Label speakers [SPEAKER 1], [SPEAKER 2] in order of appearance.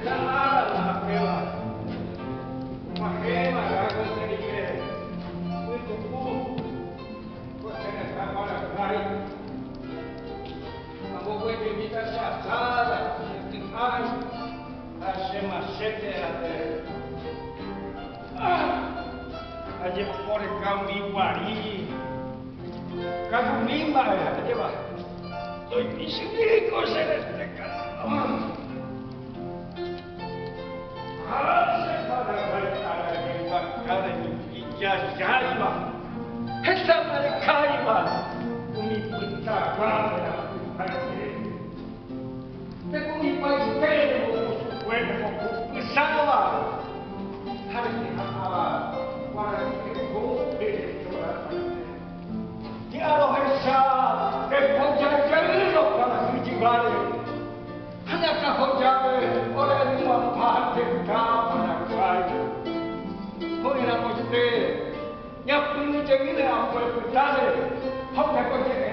[SPEAKER 1] Heta ára ndahapéva og̃uahẽva'erã gueterive pytu'u ko che retã Paraguái. Amboguejymíta che asáda, che ty'ãi ha che machéte ave. Ajeporeka umi guari kagumi mba'e ajéva ndoipichymi ko che rete katu. Ha che Paraguái ára jeguaka ijajáiva, heta mba'ekáiva umi pytagua térã pytãite. Peko'ipaite rembokusugue remboku'ysãva ha reñeha'ãva guarani hekópe rejorapaite. Hi'a rohecha repojajeýrõ kuarahy jyváre ha ñakãhojave ore ryguapa tetã Paraguái. Ko'ẽramoite ñapyrũ jeýne ambue pytáre ha upépe oje'e.